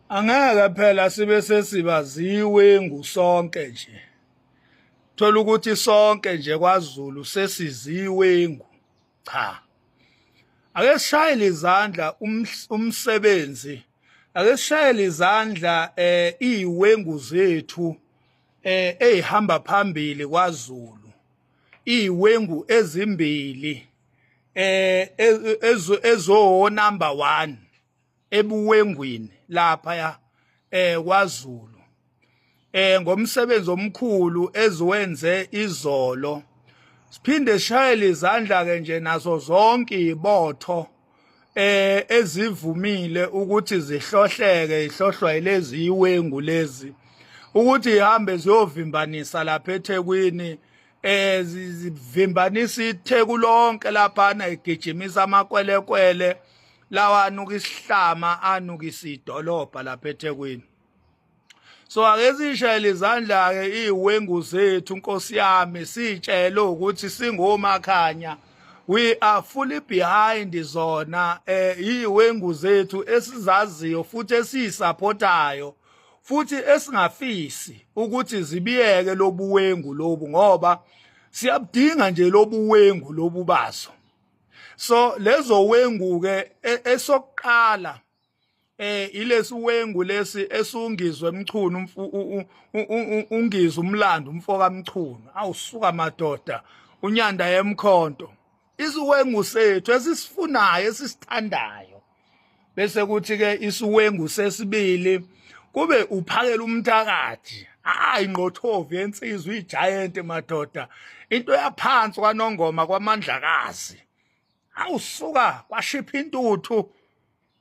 Angeke phela sibe sesibaziwe ngusonke nje. Thola ukuthi sonke nje kwaZulu sesiziwe ngu. Cha. Ake sishayele izandla umsebenzi. Ake sishayele izandla iziwengu zethu ezihamba phambili kwaZulu. Iziwengu ezimbili ezo number 1 ebuwengwini lapha ya kwaZulu ngomsebenzi omkhulu eziwenze izolo. Siphinde sishayele izandla ke nje nazo zonke izibotho ezivumile ukuthi zihlohleke, ihlohlwa yilezi iwengu lezi, ukuthi ihambe ziyovimbanisa lapha eThekwini, zivimbanisa iTheku lonke laphana, igijimisa amakwelekwele lawa anuka isihlama, anukisa idolobha lapha eThekwini. So ake sishayele izandla ke iwengu zethu, Nkosi yami, sitshele ukuthi singomakhanya, we are fully behind zona iwengu zethu esizaziyo futhi esiyisupportayo futhi esingafisi ukuthi zibiyeke lobuwengu lobu, ngoba siyabudinga nje lobuwengu lobu bazo. So lezo wengu ke, esokuqala ilesi wengu lesi esungizwe Mchunu, ungizwe umlando umfoka Mchunu, awusuka madoda, unyanda yemkhonto, isiwengu sethu esisifunayo, esisithandayo. Bese kuthi ke isiwengu sesibili kube uphakela umthakathi, hayi, ingqothovu yensizwa, igiant madoda, into yaphansi kwaNongoma kwaMandlakazi, awusuka kwashipha intuthu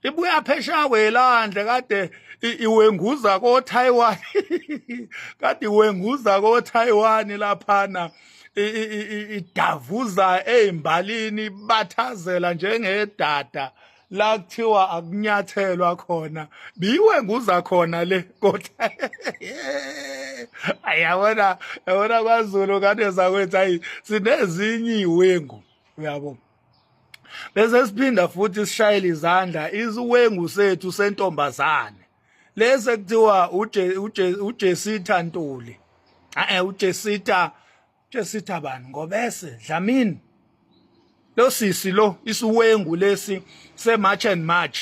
ibuya phesheya kwelandle, kade iwenguza ko Taiwan, kade iwenguza ko Taiwan laphana, idavuza ezimbalini, bathazela njengedada la kuthiwa akunyathelwa khona, biwenguza khona le. Kodwa ayabona, yabona kwaZulu kade zakwethu, ayi, sinezinye iwengu, uyabo. Bese siphinda futhi sishayela izandla isiwengu sethu sentombazane lese kuthiwa uJesitha Ntuli, uJesitha, Jesitha bani, Ngobese Dlamini, lo sisi lo, isiwengu lesi se March and March,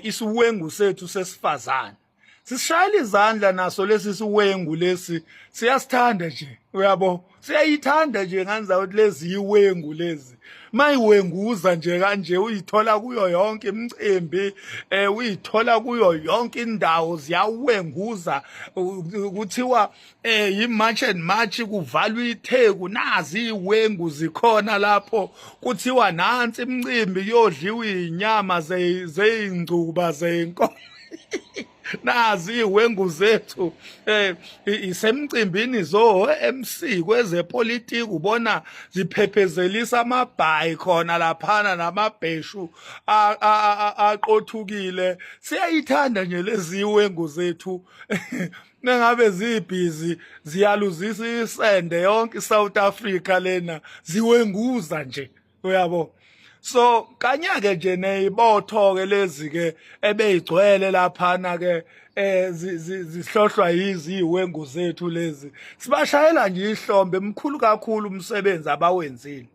isiwengu sethu sesifazane, sisishayela izandla naso lesi siwengu lesi, siyasithanda nje, uyabo, siyayithanda nje nganza ukuthi lezi yiwengu lezi, mayiwenguza nje kanje, uyithola kuyo yonke imicimbi, uyithola kuyo yonke indawo, ziyawenguza. Kuthiwa yi-March and March, kuvalwa iTheku, nazi iwengu zikhona lapho. Kuthiwa nansi imicimbi, kuyodliwa inyama zeyingcuba zeyinkomo, nazi iwengu zethu. Isemcimbini zo MC kwezepolitiki, ubona ziphephezelisa amabhayi khona laphana namabheshu aqothukile. Siyayithanda nje lezi iwengu zethu, nengabe zibhizi ziyaluzisa isende yonke iSouth Africa lena, ziwenguza nje, uyabo. So kanye-ke nje neyibotho-ke lezi ke ebeyigcwele laphana ke, zihlohlwa yizi iwengu zethu lezi, sibashayela nje ihlombe, mkhulu kakhulu umsebenzi abawenzile.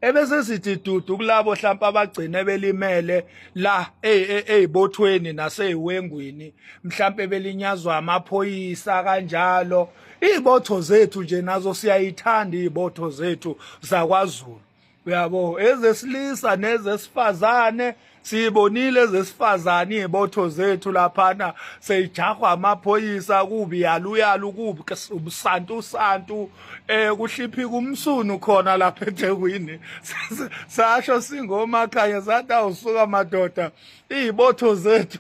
Ebese sithi dudu kulabo mhlawumbe abagcine belimele la ezibothweni naseziwengwini, mhlawumbe belinyazwa amaphoyisa kanjalo. Izibotho zethu nje nazo siyayithanda, izibotho zethu zakwaZulu, uyabo, ezesilisa nezesifazane. Siyibonile ezesifazane izibotho zethu laphana seyijahwa amaphoyisa, kubi yaluyalu, kubi ubusantu santu, kuhliphika umsunu khona lapha eThekwini. Sasho singomakhanya sathi awusuka madoda, izibotho zethu,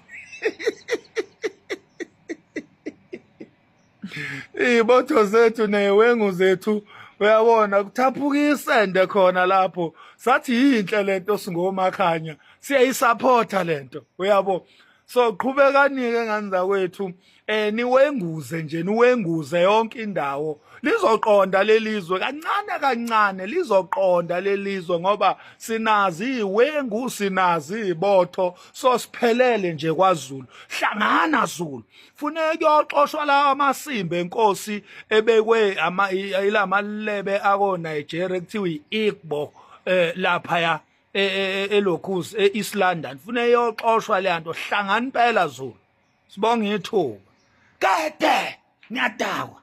iy'botho zethu ney'wengu zethu, uyabona, kuthaphuka isende khona lapho. Sathi yinhle lento, singomakhanya siyayisapotha lento, uyabo. So qhubekani-ke ngani zakwethu, niwenguze nje, niwenguze yonke indawo. Lizoqonda lelizwe kancane kancane, lizoqonda lelizwe ngoba sinazi iwengu, sinazi ibotho, so siphelele nje kwaZulu. Hlangana Zulu, funeka kuyoxoshwa lawa amasimba enkosi ebekwe ama ilamalebe ako Nigeria kuthiwa iIgbo lapha ya elokhuzi e-East London, funa iyoxoshwa le nto. Hlangana impela Zulu, sibonga ithuba. Kade niyadakwa.